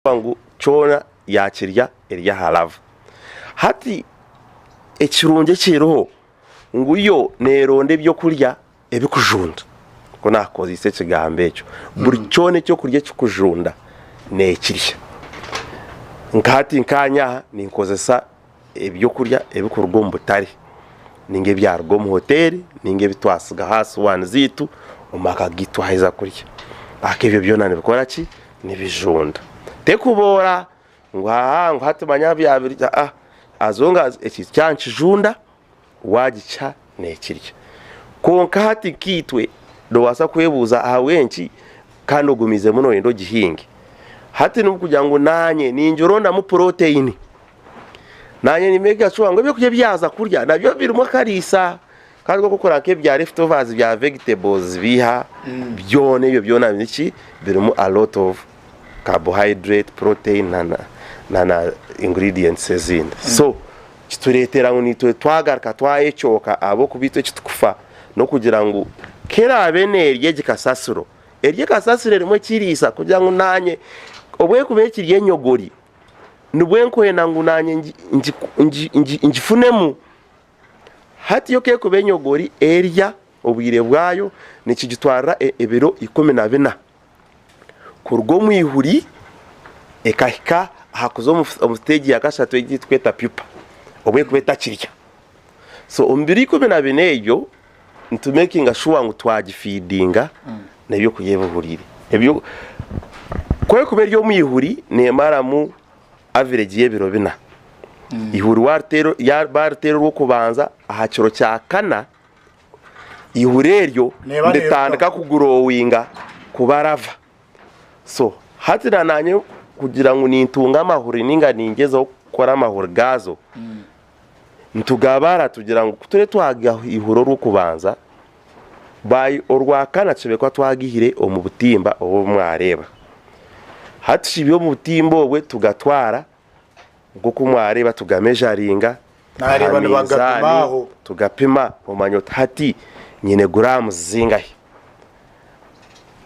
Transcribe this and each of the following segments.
Ngu kyona yaakirya eri aha lava. Hati ekirungi ekiriho ngu yo neeronda ebyokurya ebikujunda, ku naakukozeise ekigambo ekyo, buri kyona ekyokurya ekikujunda neekirya. Nka hati nkaanye aha ninkozesa ebyokurya ebikuruga omu butare ninga ebyaruga omu hoteeri ninga ebi twasigaho aha suwaani zaitu omu maka gaitu twaheza kurya. Ahakuba ebyo byona nibikora ki? Nibijunda. Tekuboora ngu haa ngu hati manya byabiri aa as long as eki kyaba nikijunda waagikya neekirya. Kwonka hati nkaitwe noobaasa kwebuuza ahabw'enki kandi ogumiizemu nooyenda ogihinge. Hati n'okugira ngu naanye ningirondamu puroteyini. Naanye nimbeega shuwa ngu ebyokurya ebi yaaza kurya nabyo birimu akariisa kandi nk'oku orikureeba nk'ebya leftovers bya vegetables biiha byona ebyo byona niki birimu a lot of carbohydrate, protein na na ingredients ezindi. So kitureetera ngu naitwe twagaruka twayecooka ahabw'okuba itwe eki turikufa n'okugira ngu ku eraabe neerya egi kasasiro, erye kasasiro erimu ekiriisa kugira ngu naanye obu erikuba ekiri enyogori, nibwo nkwenda ngu naanye ngifunemu. Hati yo ku erikuba enyogori erya obwire bwayo nikigitwarira ebiro 14 kuruga omu ihuri ekahika aha kuza omu siteegi ya kashatu egi ei turikweta pupa obu erikuba etakirya. So omu biro 14 ebyo nitumekinga shuwa ngu twagifidinga n'ebyokurya ebihuriire. Ku erikuba eri omu ihuri neemaramu average y'ebiro bina. Ihuri baariteera orw'okubanza aha kiro kya kana, ihuri eryo ritandika kugurowinga kuba rava. So hati na naanye kugira ngu nintunga amahuri ninga ningyezaho kukora amahuri gaazo, nitugabara tugira ngu ku turiyo twagaihura orw'okubanza, by orwakana tushemereire kuba twagaihire omu butimba obu mwareeba. Hati tushibye omu butimba obwe tugatwara nk'oku mwareeba tugamejaringa aha Nareeba nibagapima minzaani aho. tugapima omanya oti hati nyine guraamuzi zingahi.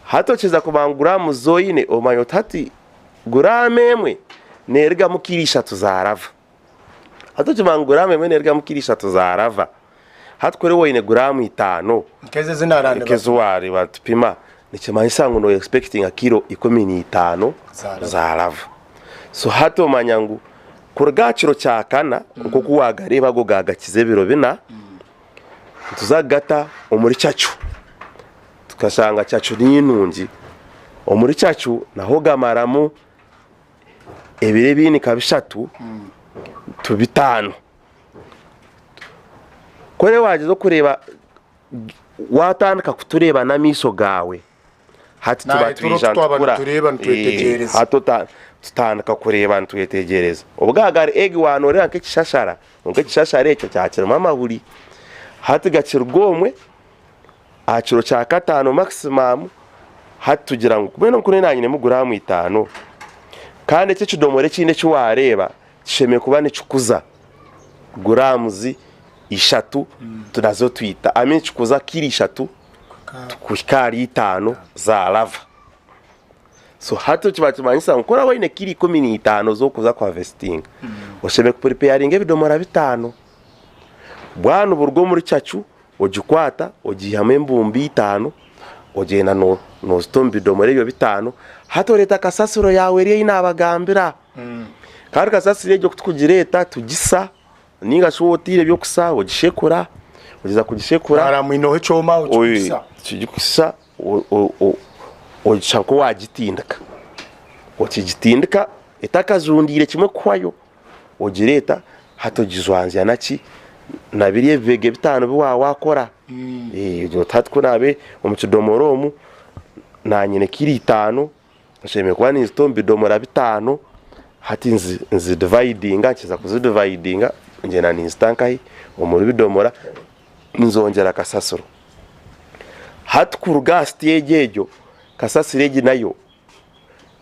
Hati okiza kumanya ngu guraamuzi ezi oine omanya oti hati guraamu emwe neerugamu kiiro ishatu za rava. Hati okimanya ngu guraamu emwe neerugamu kiiro ishatu za rava, hati kuri waaba oine guraamu itaano Nk'ezo ezi naarandeba. nk'ezi waareeba nitupima, nikimanyisa ngu nooyesipekitinga kiiro 15 Za rava. za rava. So hati omanya ngu kuruga aha kiro kya kana nk'oku waagareeba ago gaagakiza ebiro bina, nituza kugata omuri cacu. Tukashanga cacu ni nungi, omuri cacu naho gamaramu ebiro ebindi nka bishatu tu bitaano. Ku oriba wagyeza kureeba watandika kutureeba n'amaisho gaawe, hati tuba Naitwe twija twaba nitukura. nitureeba nitwetegyereza. Hati tutandika kureeba nitwetegyereza. Obwo aga egg waanoreeba nk'ekishashara, kwonka ekishashara ekyo kyaba kirimu amahuri. Hati gakiruga omwe aha kiro kya kataano maximum, hati tugira ngu mbwenu nkuriya naanye nyinemu guraamu itaano, kandi eki ekidomora ekindi eki waareeba kishemereire kuba nikikuza guraamuzi ishatu nazo twita, I mean kikuza kiro ishatu kuhika ahari itaano za lava. So hati ekiba nikimanyisa ngu ku oraabe oine kiro 15 z'okuza kuhavesitinga, oshemereire kupuripeyaringa ebidomora bitaano. Bwanu buruga omuri cacu ogikwata ogiihamu embumbi itaano, ogyenda noozita omu bidomora ebyo bitaano, hati oreeta kasasiro yaawe eri ei naabagambira. Kandi kasasiro egyo ku tukugireeta tugisa, nainga shi waaba otaire eby'okusa ogishekura, ogyeza kugishekura, Hariya mwineho ekyoma okikusa. okigikusa ogishusha nk'owaagitindika, okigitindika etakajundiire kimwe kuhwayo. Ogireeta hati ogijwanzya naki na biriya ebibega ebitaano bi waaba waakora. Ogira oti hati ku naabe omu kidomora omu naanye kiro itaano nshemereire kuba ninzita omu bidomora bitaano hati nzidivayidinga nkiza kuzidivayidinga ngyenda ninzita nkahi omuri bidomora nzongyera kasasiro. Hati kuruga aha siteegi egyo kasasiro egi nayo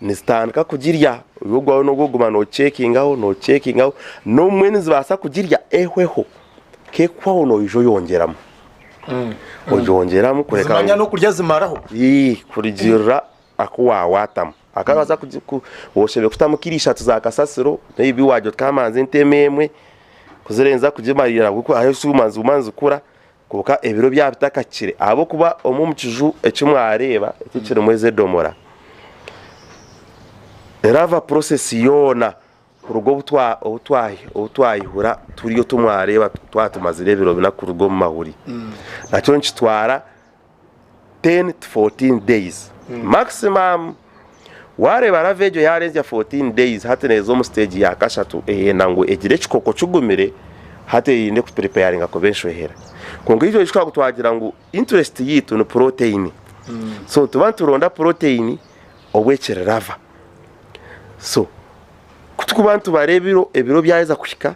nizitandika kugirya iwe ogwawe nogwo oguma nocekingaho nocekingaho n'obumwe nizibaasa kugirya ehweho kekuhwaho noija oyongyeramu ogyongyeramu kureka Zimanya n'okurya zimaraho. Ii, kurugirira aku waawatamu. Akabaasa oshemereire kutamu kiro ishatu za kasasiro maybe wagira oti kamanze nteme emwe kuzirenza kugimarira ahu ziguma nizikura kwonka ebiro byaba bitakahikire ahabw'okuba omu omu kiju eki mwareeba eki ekirimu ezi edomora larva process yoona kuruga obu twayihura turiyo tumwareeba twaba tumazire ebiro bina kuruga omu mahuri nakyo nikitwara 10 to 14 days maximum. Waareeba larva egyo yaarenzya 14 days hati neeza omu stage ya kashatu eyenda ngu egire ekikoko kigumire hati eyende kupreparinga kuba enshohera. Kwonka itwe eki twaba twagira ngu interest yaitu ni protein so nituba nituronda protein obu ekiri larva. So ku turikuba nitubara ebiro, ebiro byaheza kuhika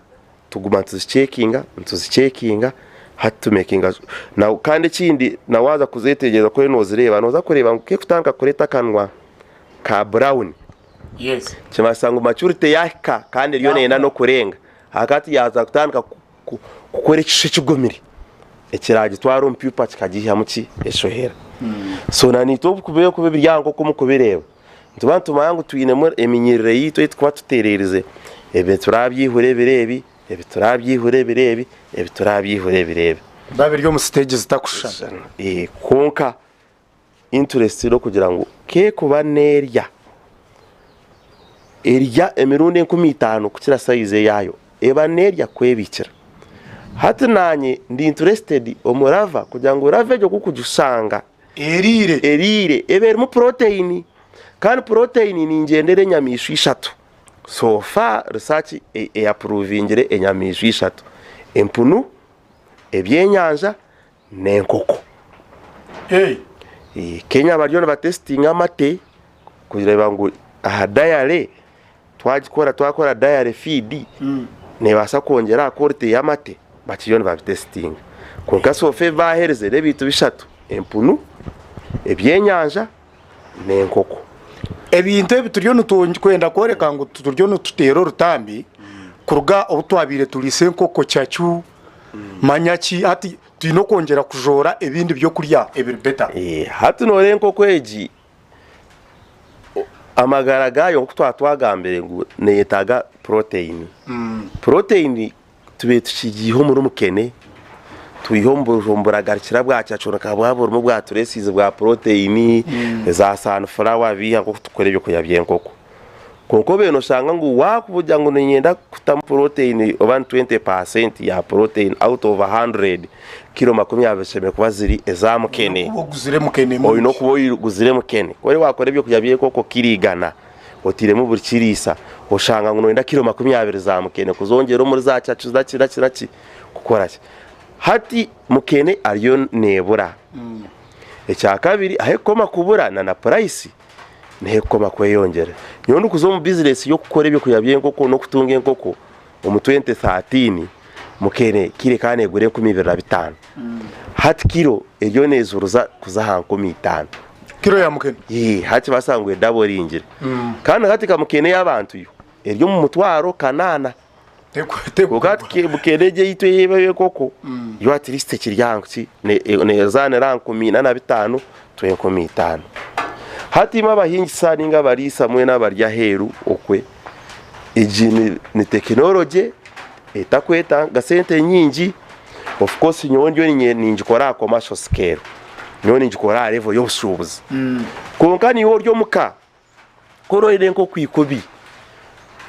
tuguma nituzicekinga nituzicekinga hati tumekinga na kandi ekindi na waaza kuzetegyereza ku oriyo nozireeba noza kureeba ngu kekutandika kureeta akanwa ka burawuni Yes. kimanyisa ngu maturity yahika kandi eriyo neyenda n'okurenga ahakati yaaza kutandika kukora ekishushu ekigumire ekiragitwara omu pupa kikagiihamu ki eshohera so na naitwe obu kuba biri aha nk'oku murikubireeba Nituba nitumanya ngu twinemu eminyiriro yaitu ei turikuba tutereerize, ebi turabyihura ebiro ebi, ebi turabyihura ebiro ebi, ebi turabyihura ebiro ebi. Biba biri omu siteegi zitakushushana. Kwonka interest n'okugira ngu k'ekuba n'erya, erya emirundi 5000 kukira sayizi eyaayo, eba n'erya kwebiikira. Hati naanye ndi interested omu larva kugira ngu larva egyo ku orikugishanga, Eriire. Eriire eba erimu puroteyini kandi puroteyini ningyendera enyamaishwa ishatu. So far research eyapuruvingire enyamaishwa ishatu, empunu, ebyenyanja n'enkoko. Kenya bariyo nibatesitinga amate kureeba ngu aha dayare twagikora twakora dayare fiidi nebaasa kwongyera aha quality y'amate bakiriyo nibabitesitinga kwonka so far ebi baaherize n'ebintu bishatu empunu, ebyenyanja n'enkoko. Ebintu ebi turiyo nitwenda kworeka ngu turiyo nituteera orutambi kuruga obu twabaire turiisa enkoko caccu manya ki hati twine okwongyera kujoora ebindi byokurya ebiri better. Hati noreeba enkoko egi Amagara gaayo nk'oku twaba twagambire ngu neeyetaaga puroteyini. Puroteyini tubaire tukigiiha omuri mukene, twiha omu buragarikira bwa cacurika bwaba burimu bwa turesizi bwa puroteyini, eza sanifurawa biiha nk'oku turikukora ebyokurya by'enkoko. Kwonka obaire noshanga ngu waakugira ngu niinyenda kutamu puroteyini oba ni 20% ya puroteyini out of 100, kiro 20 zishemereire kuba ziri eza mukene. Oine okuba oguzire mukene. Ku ori waakora ebyokurya by'enkoko kiro igana, otairemu buri kiriisa, oshanga ngu nooyenda kiro 20 za mukene kuzongyera omuri za cacu naki naki naki kukora ki. Hati mukene ariyo neebura. Ekyakabiri ahu erikukoma kubura na na purayisi. Nehekukoma kweyongyera. Nyowe ndikuza omu bizinesi y'okukora ebyokurya by'enkoko n'okutunga enkoko omu 2013 mukene kiro ekaba negura 2500 hati kiro eriyo nezuruza kuza aha 5000. Kiro ya mukene? Yee, hati baasa ngu edaboringire. Kandi hati ka mukene ey'abantu yo eri omu mutwaro kanaana. Kwonka hati mukene egi eyaitu ey'enkoko yo at least ekiri aha ki nezaanira aha 45 to 5000. Hati imwe abahingisa ninga abariisa mwena abari aheeru okwe, egi ni tekinologye etakwetaaga sente nyingi, of course nyowe ndiyo ningikora aha commercial scale, nyowe ningikora aha level y'obushuubuzi. Kwonka niiwe ori omuka, Ku oroire nk'okwikubi,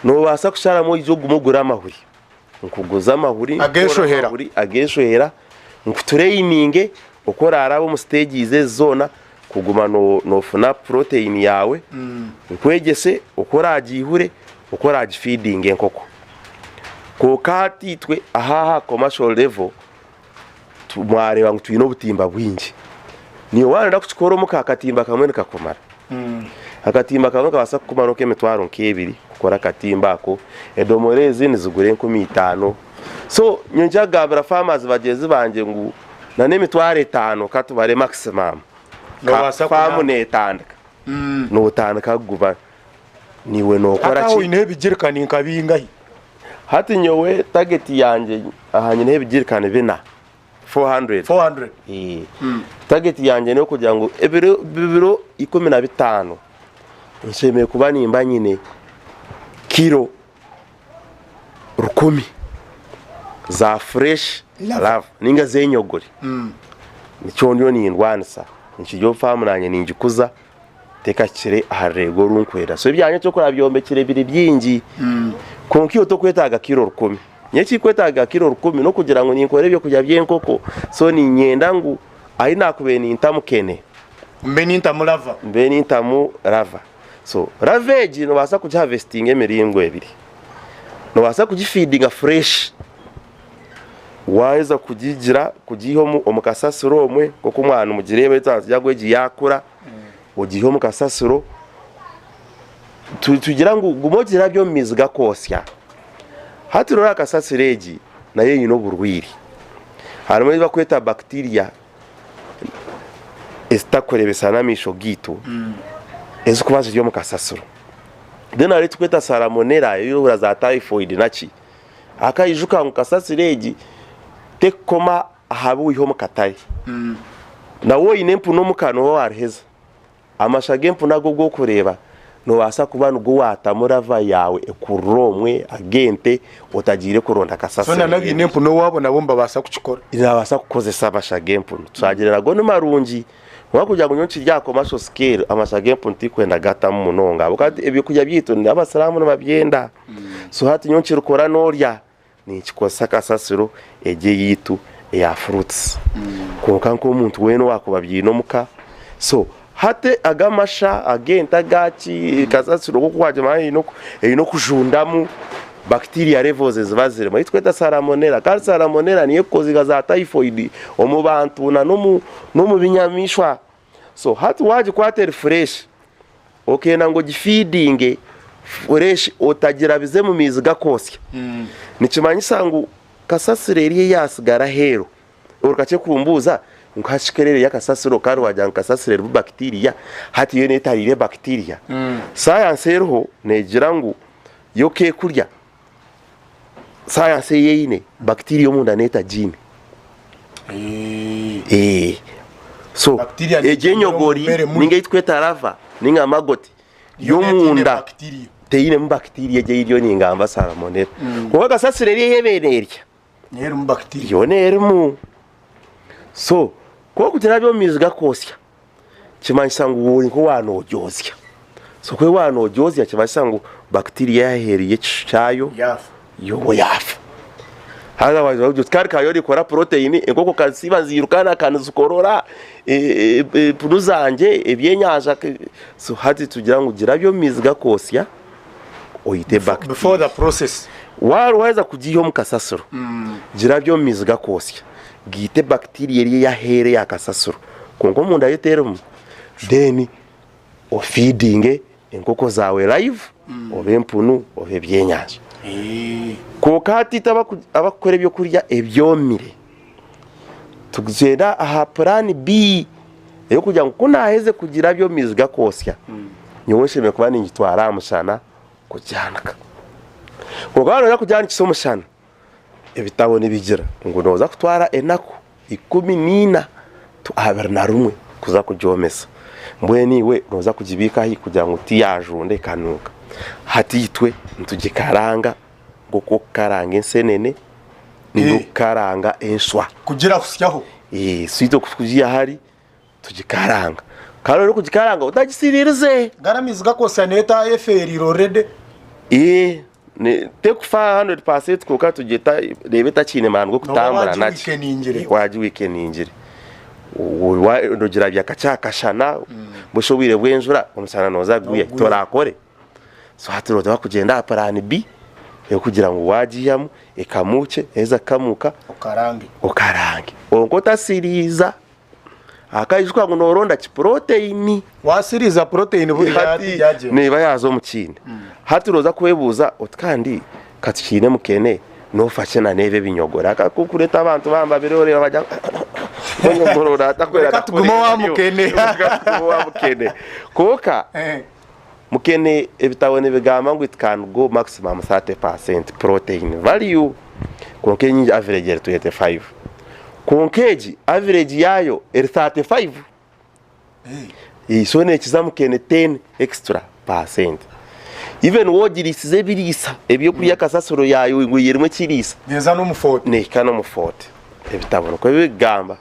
noobaasa kusharamu oije ogume ogure amahuri. Nkuguze amahuri, Ag'enshohera. amahuri ag'enshohera, nkutureyininge oku oraarabe omu siteegi ezi zoona kuguma noofuna puroteyini yaawe, nkwegyese oku oraagiihure, oku oraagifiidinge enkoko. Kwonka hati itwe aha aha commercial level, mwareeba ngu twine obutimba bwingi. Niiwe waaba nooyenda kukikora omuka akatimba kamwe nikakumara. Akatimba kamwe nikabaasa kukumara nk'emitwaro nk'ebiri kukora akatimba ako. Edomora ezi nizigura 5000. So nyowe niinyija kugambira farmers bagyenzi bangye ngu n'emitwaro etaano katubare maximum, Noobaasa faamu kuyamba. neetandika. Nootandika kuguma niiwe nookora Hati aho ki? oineho ebigirikani nka bingahi? Hati nyowe tageti yangye aha nyineho ebigirikani bina, 400. 400. Tageti yangye n'okugira ngu ebiro 15 nshemereire kuba nimba nyine kiro 1000 za fresh larva ninga ez'enyogori. Nikyo ndiyo nindwanisa. Nikirya faamu nanye ningikuza tekahikire aha rurengo oru nkwenda. So ebyangye eky'okureba byombekire biri bingi kwonka iwe tokwetaaga kiro 1000. Nyowe ekinkwetaaga kiro 1000 n'okugira ngu ninkora ebyokurya by'enkoko so niinyenda ngu ahi naakubaire ninta mukene. Mbe nintamu larva. Mbe nintamu larva. So larva egi nobaasa kugihavesitinga emiringo ebiri. Nobaasa kugifiidinga fureshi, waaheza kugigira kugiiha omu kasasiro omwe nk'oku mwaba nimugireeba twagira ngu egi yaakura, ogiihe omu kasasiro, tugira ngu guma ogirabye omu maizi gakwosya. Hati noreeba kasasiro egi nayo eine oburwaire. Harimu ebi barikweta bacteria. Ezitakureebesa n'amaisho gaitu ezirikuba ziri omu kasasiro. Then hariho ekirikwetwa salamonera erikuhurira za typhoid naki. Akaijuka ngu kasasiro egi tekukoma aha bi waiha omu katare. Nawe oine empunu omuka niho wariheza. Amasha g'empunu ago ogu orikureeba noobaasa kuba nigo waatamu rava yaawe ekurire omwe ag'ente otagiire kuronda kasasiro. Zoona n'abaine empunu owaabo nabo nibabaasa kukikora. Nibabaasa kukozesa amasha g'empunu. Twagira nago ni marungi kwonka kugira ngu nyowe nkiri aha commercial scale amasha g'empunu tirikwenda kugatamu munonga ahabw'okuba ebyokurya byaitu n'abasiraamu nibabyenda. So hati nyowe nkirikora n'orya Ninkikozesa kasasiro egi eyaitu eya fruits kwonka nk'omuntu weena owakuba abyaine omuka so hati aga amasha ag'ente agaki kasasiro oku wagimanya eine okujundamu bacteria levels eziba zirimu ei turikweta salamonella kandi salamonella niyo ekukozinga za typhoid omu bantu na n'omu binyamaishwa so hati wagikwata eri fresh Okenda ngu ogifiidinge fureshi otagirabize mu maizi gakwosya, nikimanyisa ngu kasasiro eri eyaasigara aheeru. Orikakye kumbuuza ngu hati shi k'eri eya kasasiro kandi waagira ngu kasasiro erimu bakitiriya, hati yo neetariire bakitiriya? Sayansi eriho neegira ngu yo k'ekurya, sayansi ei eine, bakitiriya omunda neetagiine. So Bacteria egyo enyogori omu mere muri. ninga ei tukweta larva ninga maggot Yo neetiine y'omunda bacteria. teinemu bacteria egyo ei ningamba salmonella. Kwonka kasasiro eri eyebeire nerya Niyo erimu bacteria. yoona erimu. So ku orikugirabya omu maizi gakwosya kimanyisa ngu ori nk'owaanogyozya. So ku waanogyozya kimanyisa ngu bacteria yaaheeru y'ekishushu kyayo Yaafa. yoba yaafa. Haza waagira oti kari kaayo orikora protein enkoko kazisiiba niziiruka naka nizikorora empunu zangye ebyenyanja so hati tugira ngu girabye omu maizi gakwosya oite Before bacteria. the process. Waaheza kugiiha omu kasasiro girabye omu maizi gakwosya giite bacteria eri ey'aheeru eya kasasiro kwonka omunda yo terimu then ofeedinge enkoko zaawe live oba empunu oba ebyenyanja. Kwonka hati itwe abarikukora ebyokurya ebyomire tugyenda aha plan B ey'okugira ngu ku naaheza kugirabya omu maizi gakwosya nyowe nshemereire kuba ningitwara aha mushana kugyanika. Kwonka waaba nooza kugyanikisa omushana, Ebitabo nibigira ngu nooza kutwara enaku 14 to 21 kuza kugyomesa. Mbwenu iwe nooza kugibiika hi kugira ngu tiyajunda ekanuuka? Hati itwe nitugikaranga nk'oku orikukaranga ensenene ninga orikukaranga enswa. Kugirahusyaho. So itwe ku tukugiiha hari tugikaranga. Kandi orikugikaranga otagisiriirize. Gari amaizi gakwosya neetaaha efeereire already. Tekufa 100% kwonka tugyeta reeba etakiine maani g'okutambura Nooba naki. wagiwikeningire. Wagiwikeningire. Nogirabya kakye aha kashana, busha obwire bw'enjura omushana nooza kugwiha Nogwiha. torakore. So hati nooza kugyenda aha plan B ey'okugira ngu wagiihamu ekamuukye, yaheza kukamuuka Okarange. okarange. Kwonka otasiriiza. Akaijuka ngu nooronda ki protein. Waasiriiza protein buriya Hati tiyagyenda. neeba yaaza omu kindi. Hati nooza kwebuuza oti kandi ka tukiine mukene noofa ki na n'ebi ebinyogora. Aka kureeta abantu bamba biri oreeba bagira ngu onyogorora atakwenda Reka tugume owa mukene. Reka tugume owa mukene. Kwonka mukene ebitabo nibigamba ngu it can go maximum 30% protein value. Kwonka enyingi average eri 25. Kwonka egi average yaayo eri 35. So nekiza mukene 10 extra. 35%. Even wogiriisize ebiriisa ebyokurya kasasiro yaayo ngu erimu ekiriisa Neeza n'omu 40. Neehika n'omu 40. Ebitabo nikwo birikugamba.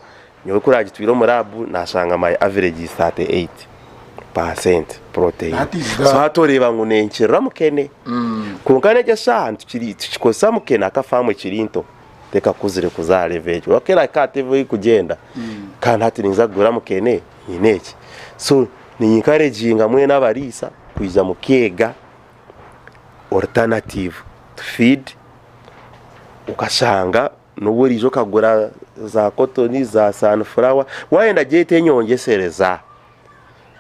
Nyowe ku naagitwire omu laabu naashanga my average is 38% protein. That is that. So hati oreeba ngu nenkirira mukene. Kwonka n'egyo eshaaha nitukikozesa mukene aka faamu ekiri nto tekakuzire kuza aha level egyo. Wakera hati ebi erikugyenda kandi hati ninza kugura mukene nyine eki. So ni encouraginga mwena abariisa kwija mukeega alternative to feed okashanga N'obu oraija okagura za kotoni, za sunflower, waayenda gyete enyongyesereza.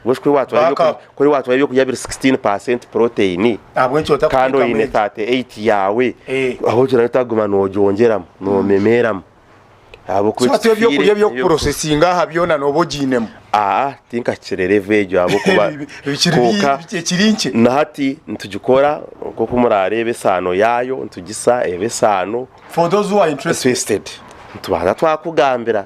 Mbwenu shi kuri waatwara Back up. kuri waatwara ebyokurya biri 16% protein Ahabw'enki kandi otakuteekamu oine egi? 38 yaawe, Eh. ahabw'okugira ngu otaguma noogyongyeramu, noomemeeramu. Ahabw'okuba So hati ebyokurya ekitufiire eby'okuprosesinga aha byona nooba ogiinemu? Aa, tinkahikire level egyo ahabw'okuba Ekiri kwonka ekiri nkye. na hati nitugikora nk'oku muraareebe esaano yaayo, nitugisa ebe esaano. For those who are interested. Interested. Nitubanza twakugambira.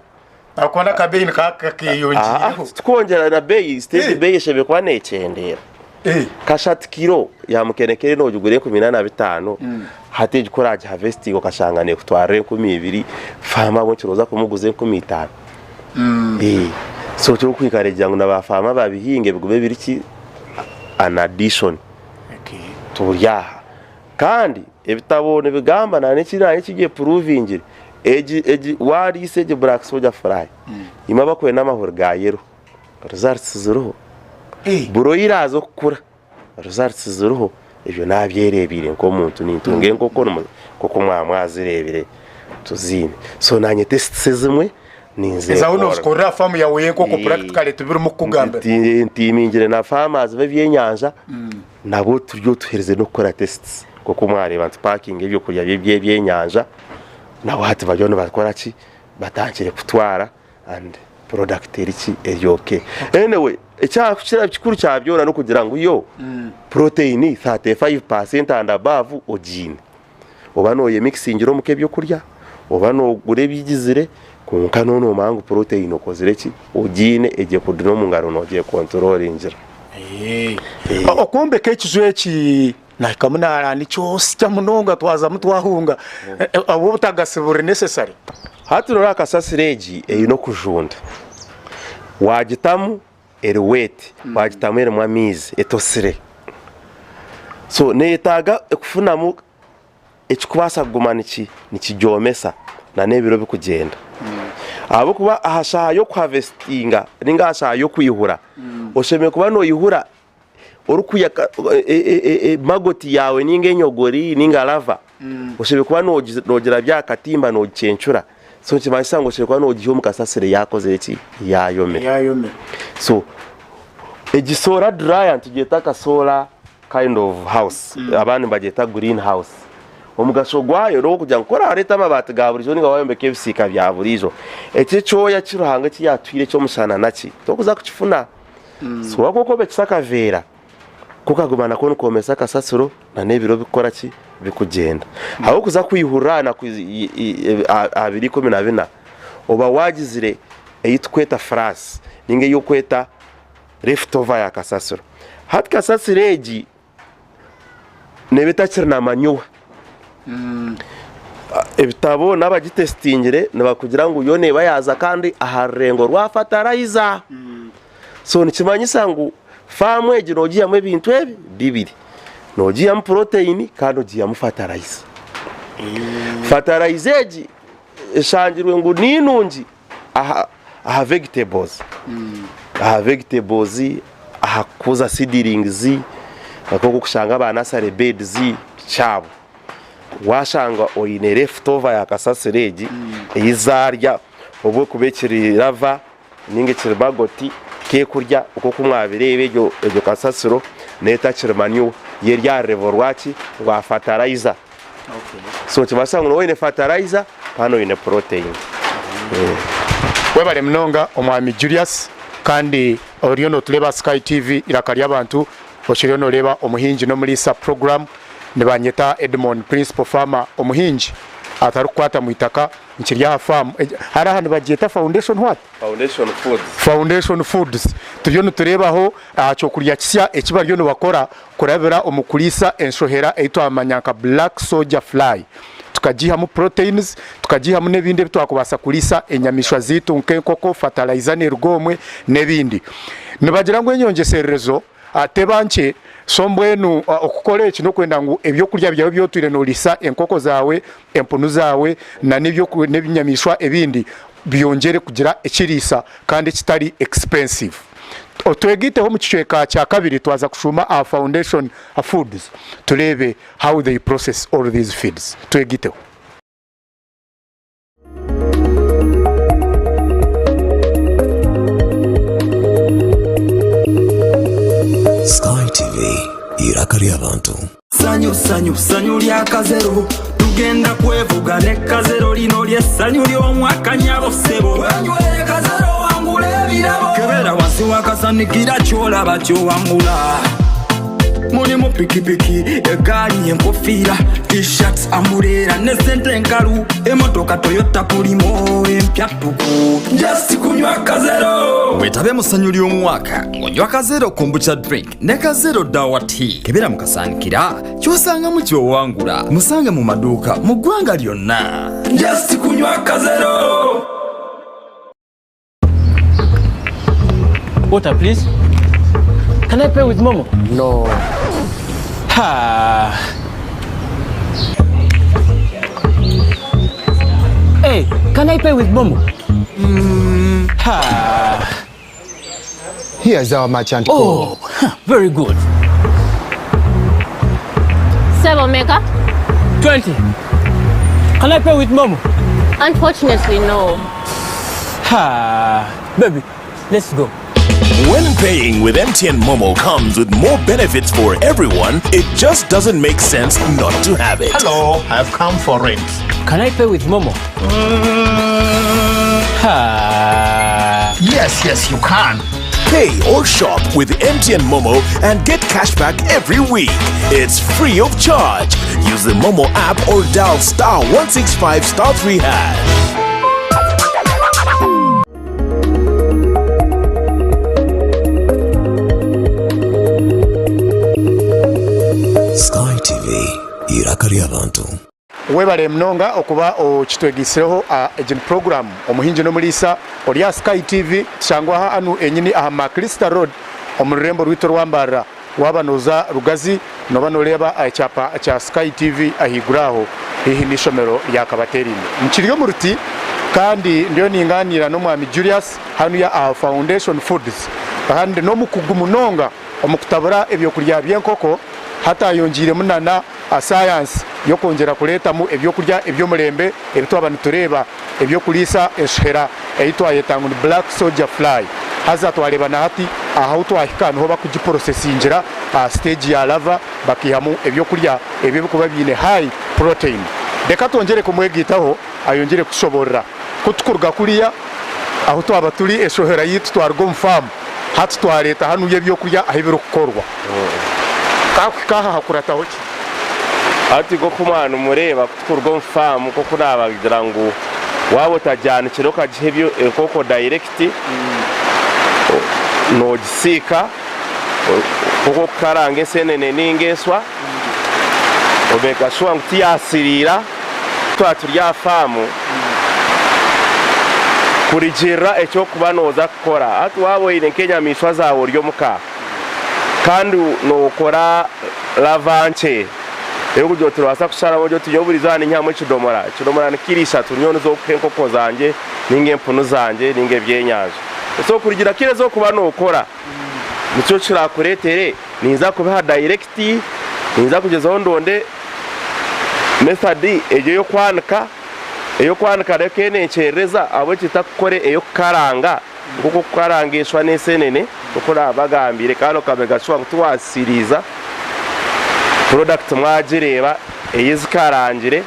Ahakuba n'akabeeyi nikaba kakeyongyeireho. Tikwongyera na beeyi, steady Eh. beeyi eshemereire kuba nekyendeera. Eh. Kashatu kiro ya mukenekere nogigura 45,000, hati egi ku oragihavesitinga okashanga nekutwarira 2000, faama ahabw'enki noza kumuguza 5000? Eh, so ekyokwikara ngu na ba faama babihinge bigume biri ki? An addition. Okay. Turi aha. Kandi ebitabo nibigamba na n'eki naanye eki byepuruvingire, egi egi waariisa egi black soldier fly, imwe abakwenda amahuri ga yellow, results ziriho. Broilers okukura, results ziriho. Ebyo naabyereebeire nk'omuntu nintunga enkoko nk'oku mwaba mwazireebire tuziine. So naanye tests ezimwe Ezi ahu noozikorera aha faamu yaawe y'enkoko practically tibirimu kukugambira. Ntiimingire na farmers b'ebyenyanja nabo turiyo tuheerize n'okukora tests nk'oku mwareeba nti packinga ebyokurya by'ebyenyanja nabo hati bariyo nibakora ki batandikire kutwara and product eri ki eri okay. Anyway ekyakukira kikuru kya byona n'okugira ngu yo protein 35% and above ogiine. Oba nooyemikisingira omuka ebyokurya, oba noogura ebigizire, kwonka noona noomanya ngu protein okozire ki? Ogiine egyekudura omu ngaro noogyekonturoringira. Okwombeka ekiju eki nahikamu naaraba nikyosya munonga twazamu twahunga obu obutagasi buri necessary. Hati noreeba kasasiro egi eine okujunda, waagitamu eri wet wagitamu erimu amaizi etosire so neyetaaga kufunamu ekikubaasa kuguma nikigyomesa nana ebiro bikugyenda ahabw'okuba aha shaaha y'okuhavesitinga ninga aha shaaha y'okwihura oshemereire kuba noyihura orikwiha magoti yaawe ninga enyogori ninga lava oshemereire kuba nogirabya aha katimba nogicencura so nikimanyisa ngu oshemereire kuba nogiiha omu kasasiro yakozire ki yayomire so egi solar dryer nitugyeta aka solar kind of house abandi nibagyeta green house omugasho gwayo n'ogw'okugira ngu ku orareeta amabaati ga buriijo ninga wayombeka ebisiika bya buriijo eki ekyoya eki Ruhanga eki yatuhaire eky'omushana naki tokuza kukifuna. So wakuba okwombekyesa akaveera ko kaguma nako nikoomesa akasasiro na n'ebiro bikukora ki bikugyenda. Ahabw'okuza kwihurira aha naku aha biro 14 oba waagizire ei tukweta furaasi ninga ei okweta left over ya kasasiro. Hati kasasiro egi neeba etakiri na manyuwa. Ebitabo n'abagitesitingire nibakugira ngu yo neeba yaaza kandi aha rurengo rwa fatarayiza. So nikimanyisa ngu faamu egi noogiihamu ebintu ebi bibiri, noogiihamu puroteyini kandi ogiihamu fatarayiza. Fatarayiza egi eshangirwe ngu ni nungi aha vegetables, aha vegetables, aha kukuza seedlings, nk'oku orikushanga aba nursery beds kyabo. Waashanga oine left over ya kasasiro egi ei zaarya obu erikuba ekiri lava ninga ekiri magoti kekurya nk'oku mwabireeba egyo egyo kasasiro n'etakiri manure yo eri aha rureebo rwaki rwa fertilizer. So nikibaasa ngu nooba oine fertilizer kandi oine protein. Webare munonga Omwami Julius kandi oriyo notureeba aha Sky TV Iraka ry'abantu okiriyo noreeba Omuhingi n'Omuriisa program nibanyeta Edmond Principal Farmer Omuhingi. atarikukwata mu itaka nkiri aha faamu. Hare aha nibagyeta foundation what? Foundation Foods. Foundation Foods. Turiyo nitureebaho aha ky'okurya kisya eki bariyo nibakora kurabira omu kuriisa enshohera ei twamanya nka black soldier fly. Tukagiihamu proteins, tukagiihamu n'ebindi ebi twakubaasa kuriisa enyamaishwa zaitu nk'enkoko, fertilizer neeruga omwe n'ebindi. Nibagira ngu enyongyesererezo teba nkye, so mbwenu okukora eki n'okwenda ngu ebyokurya byawe ebi otwire nooriisa enkoko zaawe, empunu zaawe na n'ebinyamaishwa ebindi byongyere kugira ekiriisa kandi ekitari expensive. Twegaiteho omu kicweka kya kabiri twaza kushuuma aha Foundation Foods tureebe how they process all these feeds. Twegaiteho. Sky TV, eiraka ry'abantu. Sanyu sanyu sanyu lya kazero tugenda kwevuga ne kazero lino lye sanyu ly'omwaka nyabo ssebo wenywere kazero wangula ebirabo kebera wansi wakasanikira kyolaba kyowangula mulimu pikipiki egaali enkofiira t-shirts amuleera ne sente enkalu emotoka toyota pulimo empya ttuku just kunywa kazero wetabe mu ssanyu ly'omwaka ng'onywa kazero kombucha drink ne kazero dawa tea kebera mu kasaanikira ky'osangamu ky'owangula musange mu maduuka mu ggwanga lyonna just kunywa kazero Water, please. Can I pay with Momo? No. Ha. Hey, can I pay with Momo? Ha. Here's our merchant code. Oh, huh, very good. Sebo Meka? 20. Can I pay with Momo? Unfortunately, no. Ha. Baby, let's go. When paying with MTN Momo comes with more benefits for everyone, it just doesn't make sense not to have it. Hello, I've come for rent. Can I pay with Momo? Ha. Yes, yes, you can. Pay or shop with MTN Momo and get cash back every week. It's free of charge. Use the Momo app or dial star 165 star 3 hash. Sky TV, eiraka ry'abantu. Webare munonga okuba okitwegitsireho egi ni puroguramu Omuhingi n'Omuriisa ori aha Sky TV tushangwa aha hanu enyini aha Maclister Road omu rurembo rwaitu orwa Mbarara. Waaba nooza Rugazi nooba nooreeba ekyapa kya Sky TV ahaiguru aho haihi n'eishomero rya Kabaterine. Nkiri omu ruti kandi ndiyo ningaaniira n'Omwami Julius hanuya aha Foundation Foods kandi n'omukugu munonga omu kutabura ebyokurya by'enkoko hati ayongyeiremu nana sayansi y'okwongyera kureetamu ebyokurya eby'omurembe ebi twaba nitureeba eby'okuriisa eshuhera ei twayeta ngu ni black soldier fly. Haza twareeba na hati aha ahu twahika niho bakugiprosesingira aha siteegi ya larva bakaihamu ebyokurya ebi ebirikuba biine high protein. Reka twongyere kumwegaitaho ayongyere kutushoboorora. Ku tukuruga kuriya ahu twaba turi eshohera yaitu twaruga omu faamu hati twareeta hanuya ebyokurya ahu birikukorwa. Kakuhika aha hakurataho ki? Hati nk'oku mwanumureeba ku tukuruga omu faamu nk'oku naabagira ngu waaba otagyanikire okagiha ebyo enkoko dayirekiti noogisiika nk'oku orikukaranga ensenene nainga enswa omeeka shuwa ngu tiyaasiriira. Twaba turi aha faamu kurugiirira eki orikuba nooza kukora. Hati waaba oine nk'enyamaishwa zaawe ori omuka kandi nookora lava nkye ey'okugira oti noobaasa kusharamu ogire oti nyowe buri izooba ninyihamu ekidomora, ekidomora ni kiro ishatu nyowe nizo kuha enkoko zangye nainga empunu zangye nainga ebyenyanja. So kurugiirira kiro ezi orikuba nookora nikyo kiraakureetere ninza kubiha dayirekiti, ninza kugyezaho ndonde method egyo ey'okwanika, ey'okwanika nayo ekaba nenkyerereza ahabw'enki ntakukora ey'okukaranga nk'oku orikukaranga enswa n'ensenene nk'oku naabagambiire kandi okamanya shuwa ngu tiwaasiriiza product mwagireeba ey'ezikarangire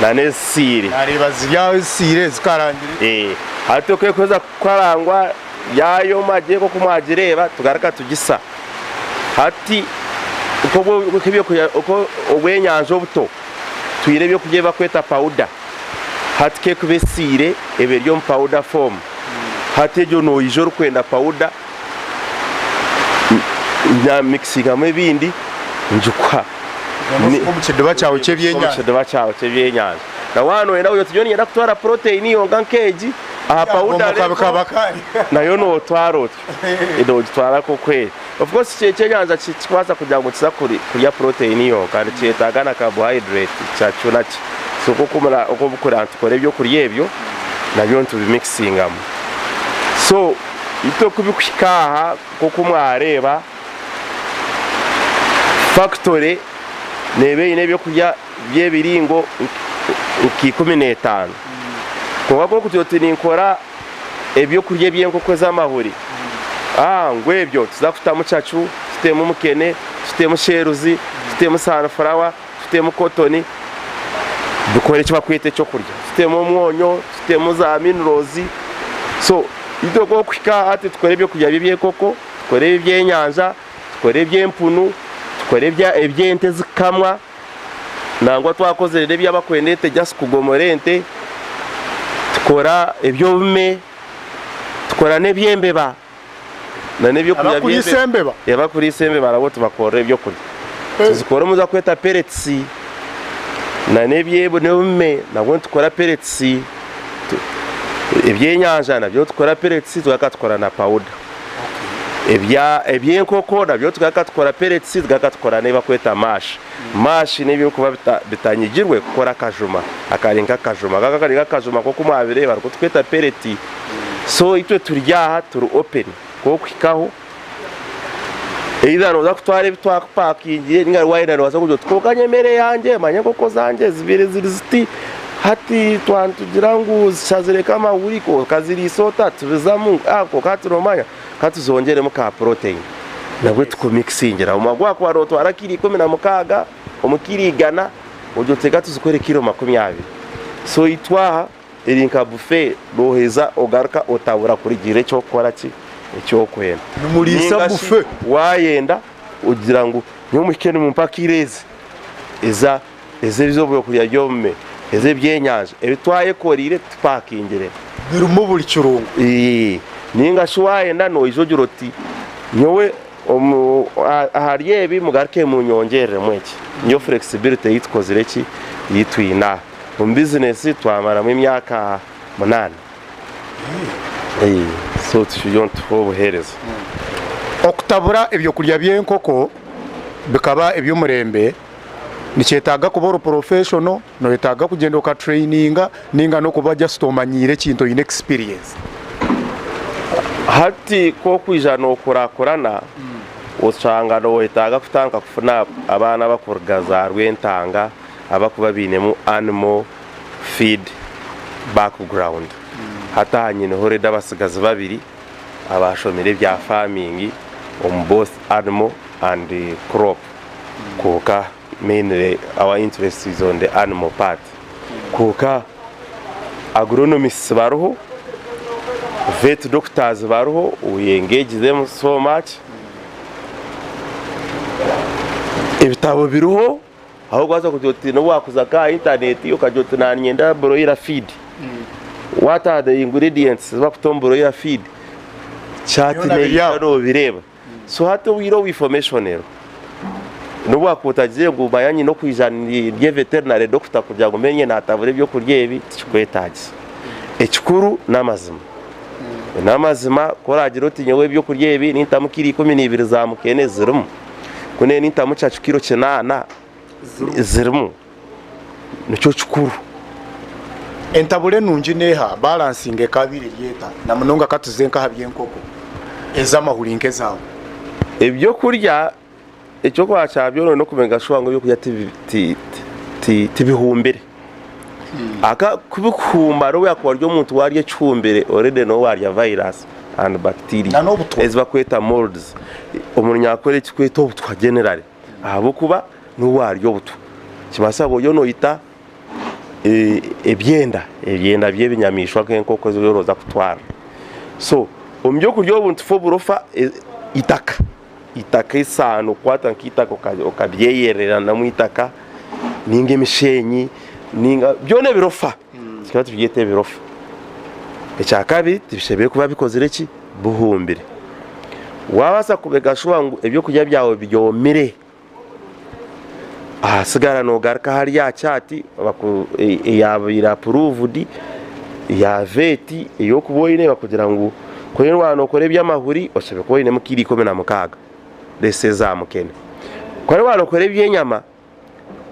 na n'ezisiire. Naareeba ziri aho ezisiire ezikarangire. Hati ku erikuheza kukarangwa yaayoma gye nk'oku mwagireeba tugaruka tugisa. Hati nk'obwenyanja obuto. Twine ebyokurya ebi bakweta pawuda. Hati ku ekuba esiire eba eri omu pawuda foomu. Hati egyo noija orikwenda pawuda namikisingamu ebindi ngikuha. Omu kidiba kyawe ky'ebyenyanja. Omu kidiba kyawe ky'ebyenyanja. Na waaba nooyenda kugira oti nyowe niinyenda kutwara puroteyini yonka nk'egi aha pawuda nayo nootwara otyo. Noogitwara nk'oku eri. Of course ekyenyanja tikikubaasa kugira ngu nikiza kurya protein yonka, nikyetaaga na carbohydrate kyakyo nakyo. So nk'oku okureba nitukora ebyokurya ebyo, nabyo nitubimikisingamu. So itwe kubikuhika aha nk'oku mwareeba, factory neeba eine ebyokurya by'ebiringo nka 15. Kwonka ku orikugira oti ninkora ebyokurya eby'enkoko ez'amahuri, ngu ebyo tuza kutamu cacu, tutemu mukene, tutemu sheruzi, tutemu sanifurawa, tutemu kotoni, bikore eki barikweta ekyokurya, tutemu omwonyo, tutemu za minerals. So itwe ku orikuhika hati tukore ebyokurya by'enkoko, tukore eby'enyanja, tukore eby'empunu, tukore eby'ente ezikukamwa. Nangwa twakozire n'eby'abakwenda ente just kugomora ente, tukora eby'obume, tukora n'eby'embeba na n'ebyokurya Abakuriisa embeba? Abakuriisa embeba nabo tubakorera ebyokurya. Tuzikora omu bakweta pellets na n'eby'obume nabwo nitukora pellets, ebyenyanja nabyo nitukora pellets tugaruka tukora na powder. Eby'enkoko nabyo tugaruka tukora pellets tugaruka tukora n'ebi barikweta mash. Mash n'ebirikuba bitanyigirwe kukora akajuma akari nk'akajuma. Aka akari nk'akajuma nk'oku mwabireeba niko turikweta pellet. So itwe turi aha turi open kw'okuhikaho either nooza kutwara ebi twakupakingire ninga waayenda noobaasa kugira oti kwonka nyowe emere yangye manya enkoko zangye zibaire ziri ziti hati twaba nitugira ngu zishazireko amahuri okaziriisa ota tubizamu kwonka hati noomanya ka tuzongyeremu ka protein nabwo tukumikisingira omumwa gwakuba nootwara kiro 16 omu kiro 100 ogire oti reka tuzikore kiro 20 so itwe aha Eri nka buffet noheza ogaruka otabura kurugiirira eki orikukora ki eki orikwenda. Nimuriisa Ninga shi buffet. wayenda ogira ngu nyowe muhike nimumpa kiro ezi eza ez'ebyokurya by'omume, ez'ebyenyanja ebi twayekoriire tupakingire. Birimu buri kirungo. Ninga shi wayenda noija ogira oti nyowe Omu ahari ebi mugaruke munyongyereremu eki. Niyo flexibility ei tukozire ki, ei twine aha. Omu bizinesi twamaramu emyaka munaana. So turiyo nituha obuheereza. Okutabura ebyokurya by'enkoko bikaba eby'omurembe nikyetaaga kuba ori professional, noyetaaga kugyenda oka traininga ninga n'okuba just omanyiire ekintu oyine experience. Hati ku orikwija nokurakurana oshanga noyetaaga kutandika kufuna abaana abakuruga za Rwentanga abakuba bainemu animal feed background. Hati aha nyineho already abatsigazi babiri abashomire ebya farming omu both animal and crop kwonka Mainly our interest is on the animal part kwonka agronomists bariho, vet doctors bariho, we engage them so much, ebitabo biriho ahu orikubaasa kugira oti n'obu waakuza nka aha intaneti okagira oti nanyenda broiler feed, what are the ingredients ezi barikuta omu broiler feed, chart Byona biri neija aho. nobireeba. So hati obwire obu information eriho nobu wakuba otagizire ngu manya nyine okwija ndi veterinary doctor kugira ngu mbe natabura ebyokurya ebi tikikwetagisa. Ekikuru n'amazima. N'amazima ku oragire oti nyowe ebyokurya ebi nintamu kiro 12 za mukene zirimu, ku nintamu cacu kiro 8 zirimu. Nikyo kikuru. Entabura enungi neha? Balancing ekabaire eri eta? Namunonga katuze nka aha by'enkoko ez'amahuri nk'ezaawe. Ebyokurya ekyokubanza kya byona oyine kumenga shuwa ngu ebyokurya tibihumbire. Aka kubikuhumba nobu yakuba ari omuntu warya ekihumbire already noba warya virus and bacteria ezi bakweta molds. Omurunyakore ekikweta obutwa generally. Ahabw'okuba n'obu waarya obutwa, nikibaasa kuba oriyo noita ebyenda, ebyenda by'ebinyamaishwa nk'enkoko ezi oriyo nooza kutwara. So omu by'okurya obu nitufa oburofa eitaka, eitaka esaano kukwata nk'eitaka okabyeyereranamu eitaka. Ninga emishenyi ninga byona ebirofa tukaba tubyeta ebirofa. Ekyakabiri tibishemereire kuba bikozire ki? Bihumbire. Wabaasa kumeka shuwa ngu ebyokurya byawe byomire, ahasigara nogaruka ahari aha chati eyabaire approved ya vet eyokuba oyine bakugira ngu ku waaba nokora ebyamahuri oshemereire kuba oyinemu kiro 16 let's say eza mukene. Ku waaba nokora eby'enyama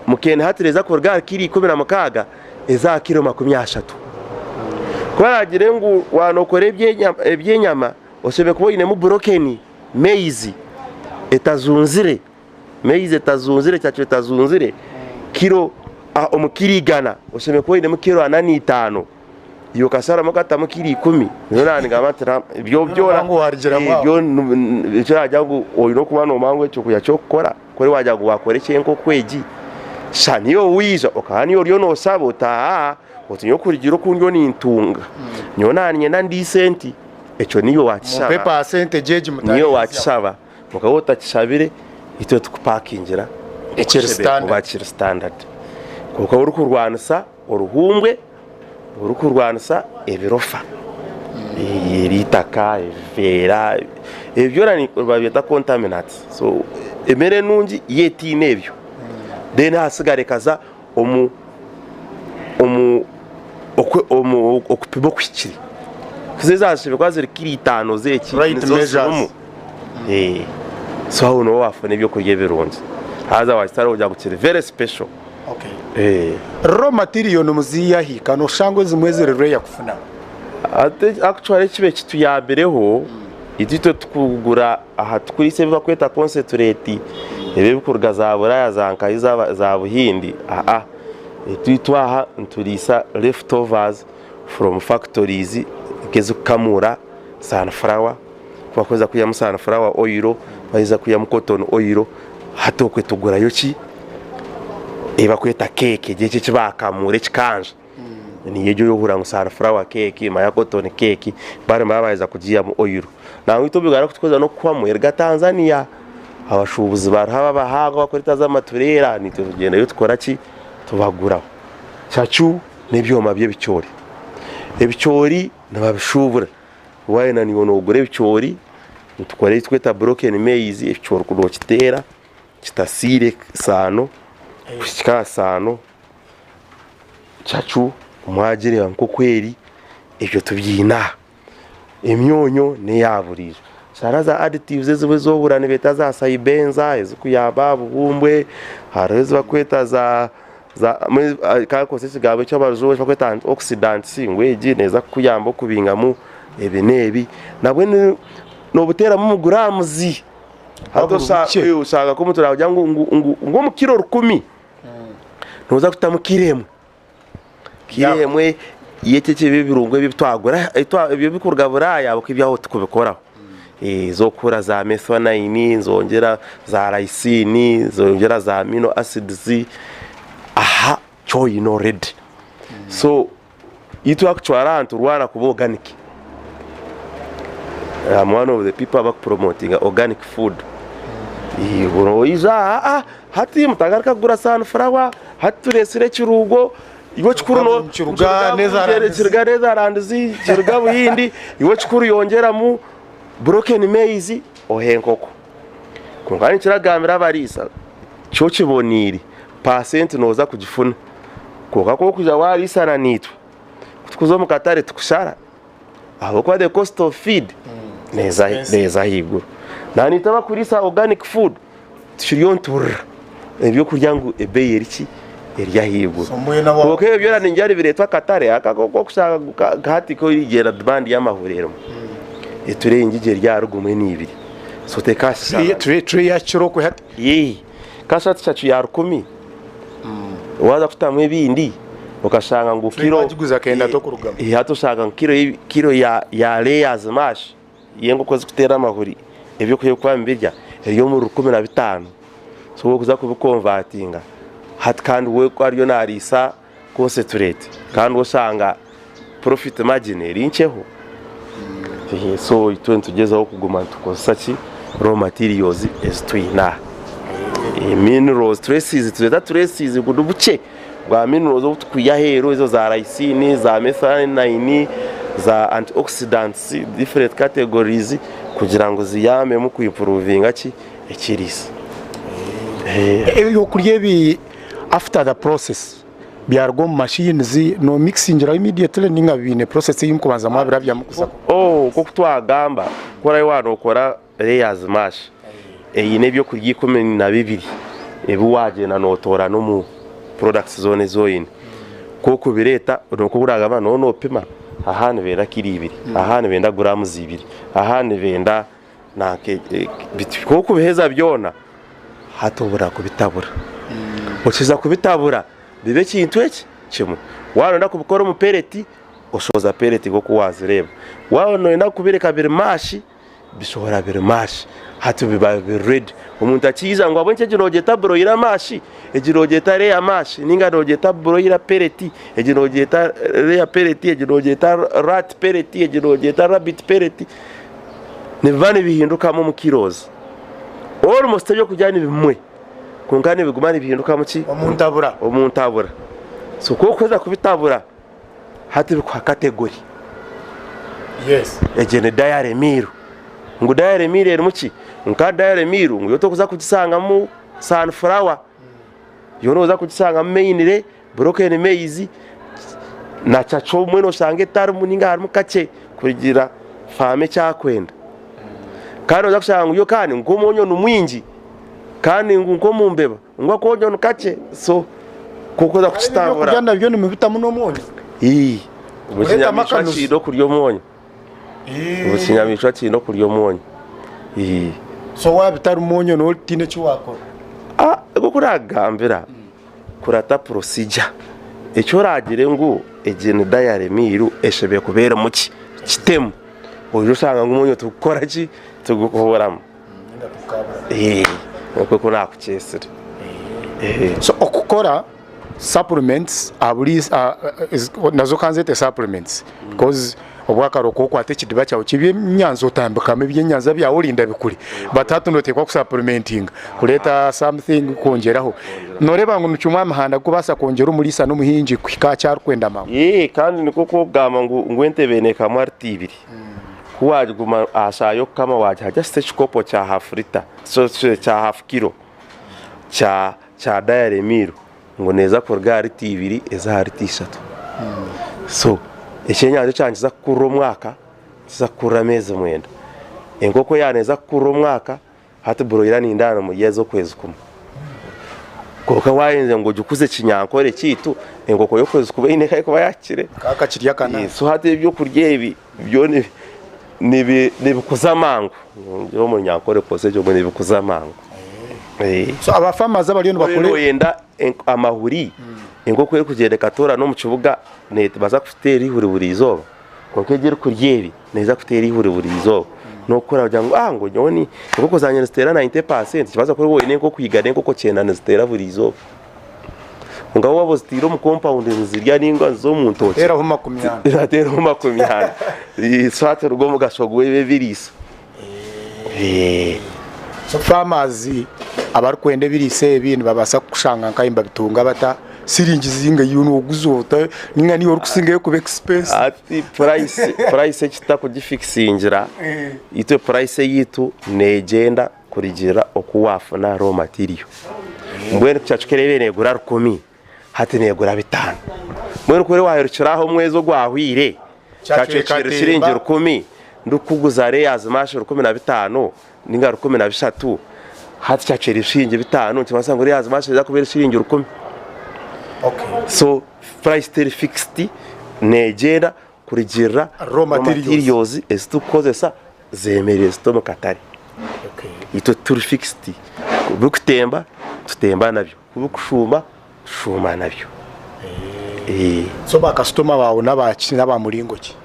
Mukene hati neeza kuruga aha kiro 16 eze aha kiro 30. Ku araagire ngu waaba nookora eby'enyama oshemereire kuba oinemu broken maize etazunzire, maize etazunzire, cacwe etazunzire kiro omu kiro igana oshemereire kuba oinemu kiro 45. Iwe okasharamu okatamu kiro ikumi, nyowe naaba ningamba nti ebyo byona ekyo naagira ngu oine okuba noomanya ngu ekyokurya ky'okukora Kuri waagira ngu waakora eky'enkoko egi, shana niiwe waija okaba niiwe oriyo nooshaba oti aa oti nyowe kurugiirira oku ndiyo nintunga, nyowe naaba niinyenda ndiise nti, ekyo niiwe waakishaba. Mumpe paasentegi egi Niiwe mutariinzyaho. waakishaba. Kwonka waaba otakishabire, itwe tukupakingira Ekiri standard. kuba kiri standard. Kwonka orikurwanisa oruhumbwe, orikurwanisa ebirofa, eri eitaka, ebiveera, ebyo byona nibabyeta contaminants. So emere enungi yo etaine ebyo. Then ahasigara ekaza omu omu omu okupima okuhikire. Zo ezashemereire kuba ziri kiro itaano z'eki Right nizo measures. zirimu. So aho niho wafuna ebyokurya ebirungi. Haza wakitwara kugira ngu kiri very special. Okay. Raw material nimuziiha hi? Ka nooshusha ngu ezimwe ziri rare kufuna. Actually ekiba ekituyambireho itwe itwe tukugura aha tukuriisa ebi bakweta concentrate ebi ebikuruga za Buraaya za nkahi za Buhindi aa itwe itwe aha nituriisa leftovers from factories nk'ezikukamuura sunflower kubakuheza kwihamu sunflower oil baheza kwihamu cotton oil hati okwe tugurayo ki eyibakweta cake egi eki bakamuura ekikanja. Niyo egyo ei orikuhurira ngu sunflower cake manya cotton cake barimu nibaba baaheza kugiihamu oil. Nangwa itwe omu Uganda oku turikuza n'okuhwamu eruga Tanzania. Abashuubuzi bariho ab'abahanga abarikureeta z'amatureera naitwe tugyendayo tukora ki? Tubaguraho. Cacu n'ebyoma by'ebicoori. Ebicoori nibabishuubura. Waayenda naiwe noogura ebicoori, nitukora eki turikweta broken maize, ekicoori nookiteera kitasiire saano kuhika aha saano. Cacu mwagireeba nk'oku eri, ebyo tubiine aha. Emyonyo n'eya buriijo. Hariho za additives ezimwe ezi ohurira nibeeta za sayibenza ezirikuyamba aha buhumbwe, hariho ezi barikweta za ka nkozese ekigambo eky'abajungu eki barikweta antioxidants ngu egi neeza kukuyamba okubingamu ebi n'ebi. Nabwe noobuteeramu omu guraamuzi. Hati oshanga nk'omuntu naagira ngu omu kiro rukumi. Nooza kutamu kiro emwe, kiro emwe y'eki eki ebirungo ebi twagura ebi ebirikuruga Buraaya ahabw'okuba ebyaho tikubikoraho. Ez'okuhurira za methionine, nizongyera za lysine, nizongyera za amino acids, aha kyoine already. So itwe actually aha niturwana kuba organic. I'm one of the people abakupromotinga organic food. Oija aha hati mutagaruka kugura sunflower, hati turesire ekirugo, iwe ekikuru Kiruga Netherlands. kiruga Netherlands, kiruga Buhindi, iwe ekikuru yongyeramu broken maize ohe enkoko. Kwonka nikiragambira abariisa, kyo kiboniire, paasenti nooza kugifuna. Kwonka ku orikuza waariisana naitwe, ku turikuza omu katare tukushara ahabw'okuba the cost of feed neeza neeza ahaiguru. Na naitwe abakuriisa organic food tukiriyo niturira ebyokurya ngu ebeeyi eri ki? Eri ahaiguru. So mbwenu aba- Kwonka ebyo byona ningira nibireetwa akatare aka ak'okushanga ngu ka- nka hati ku origyenda demand y'amahuri erimu. Etureeyi ngigyo eri ahari gumwe n'eibiri. So tekashushana. Tray tray ya kiro kwe hati. Yee. Kashatu cacu ya rukumi waaza kutamu ebindi okashanga ngu Tray kiro bagiguza kenda tokurugamu. Eh, hati oshanga ngu kiro ye- kiro ya ya layers mash y'enkoko ezikuteera amahuri ebyokurya ebikuba nibirya eri omuri 15,000 so wakuza kubikonvatinga hati kandi we ku ariyo nariisa concentrate kandi oshanga profit margin eri nkyeho. So itwe nitugyezaho kuguma nitukozesa ki raw materials ezi twine aha. Minerals traces tuzeeta traces ngu nibukye bwa minerals obu tukwiha aheeru ezo za lysine, za methionine, za antioxidants different categories kugira ngu ziyambemu ku improvinga ki ekiriisa. Ebyokurya ebi after the process byaruga omu machines no mixingiraho immediately ninga biine process ei mukubanza mwabirabyamu kuza Oh nk'oku twagamba ku oraabe waaba nookora Layers mash eine ebyokurya 12 ebi wagyenda notoorana omu products zoona ezi oine. Ku orikubireeta nikwo oragamba nooba nopima aha nibenda kiro ibiri, aha nibenda grams ibiri, aha nibenda nanka biti. Ku orikubiheza byona hati obura kubitabura. Okiheza kubitabura biba ekintu eki kimwe. Waaba noyenda kubikora omu pellet oshohoza pellet nk'oku wazireeba. Waaba noyenda kubireka biri mash Bishohora biri mashi hati biba biri ready omuntu akiija ngu ahabw'enki egi nogyeta broiler mashi egi nogyeta layer mashi ninga nogyeta broiler pellet egi nogyeta layer pellet egi nogyeta rat pellet egi nogyeta rabbit pellet nibiba nibihindukamu omu kilos almost ebyokurya nibimwe kwonka nibiguma nibihindukamu ki Omu ntabura. Omu ntabura so ku orikuheza kubitabura Hati bikuha category. Yes. Egyo ni dairy meal. Ngu dairy meal erimu ki? Nka dairy meal ngu yo tokuza kugisangamu sunflower. Yo noza kugisangamu mainly broken maize na chacha obumwe noshanga etarimu ninga harimu kakye kurugiirira faama eki arikwenda. Kandi noza kushanga ngu yo kandi ngu omwonyo ni mwingi kandi ngu nk'omu mbeba. Ngu akoonyo ni kakye so ku orikuza kukitambura. Ebyokurya nabyo nimubitamu n'omwonyo? Ii, buri Kureetamu kinyamaishwa akanuzi. kiine okurya omwonyo. Buri kinyamaishwa kiine okurya omwonyo. Ii. So waaba bitari mwonyo nooba otiine eki waakora? Ah, nk'oku naakugambira, kurata procedure. Eki oraagire ngu egi ni dairy meal eshemereire kuba erimu ki? Kitemu. Oije oshanga ngu omwonyo tigukukora ki? Tigukuhuramu. Nikwo oku naakukyetsire. So okukora supplements ahari nazo ka nzete supplements because obwakare okaba okwata ekidiba kyawe ky'ebyenyanja otambikamu ebyenyanja byawe orinda bikure but hati noteekwa ku supplementinga kureeta something kwongyeraho. Noreeba ngu nikimwe aha mihanda gurikubaasa kwongyera omuriisa n'omuhingi kuhika aha ki arikwenda mangu. Kandi nikwo okugamba ngu entebe neekamwa rita ibiri. Ku waagiguma aha shaaha y'okukama waagiha just ekikopo kya half litre, kya half kilo kya kya dairy meal ngu neeza kuruga aha lita ibiri eze aha lita ishatu. So ekyenyanja ekya nikiza kukurira omwaka, nikiza kukurira ameezi mwenda. Enkoko yaaba neeza kukurira omwaka, Hati broiler nindeeba nimurya ez'okwezi kumwe. Kwonka waayenzire ngu ogikuze kinyankore kyaitu, enkoko y'okwezi kumwe eine eka ekuba yaakire. Kakaba kakirya akanaku. So hati ebyokurya ebi byo nibikuza mangu. Ngira omu runyankore kukozesa ekyo ngu nibikuza mangu. So aba farmers abariyo nibakora. Waaba noyenda amahuri, enkoko erikugyenda ekatoora n'omu kibuga neebaasa kuteera eihuri buri izooba. Kwonka egi erikurya ebi neeza kuteera eihuri buri izooba. N'okukora kugira ngu ah ngu nyowe ni enkoko zangye niziteera 90% nikibaasa kuba oine enkoko igana enkoko kyenda niziteera buri izooba. Kwonka waaba oziteire omu compound nizirya ninga niziza omu ntookye Teeraho makumyana. zirateeraho makumyana. So hati nigwo omugasho gw'ebi ebiriisa. So farmers abarikwenda ebiriisa ebi nibabaasa kukushanga nkahi nibabitunga bata? Siringi zinga iwe noguza ota ninga niiwe orikusingayo kuba expensive? Hati price price eki tutakugifikisingira itwe price eyaitu negyenda kurugiirira oku wafuna raw material. Mbwenu cacuka ereebe negura rukumi hati negura bitaano. Mbwenu ku waherukira aho omwezi ogwahweire kyacwekire shiringi rukumi ndikukuguza layers mash 15 ninga 13 hati kyacwera shiringi bitaano nikimanyisa ngu layers mash neeza kuba eri shiringi rukumi. So price teri fixed negyenda kurugiirira Raw materials. materials ezi turikukozesa zemereire zita omu katare. Itwe tituri fixed, ku birikutemba tutemba nabyo, ku birikushuuma tushuuma nabyo. So ba kasitoma baawe n'abaki n'aba muringo ki?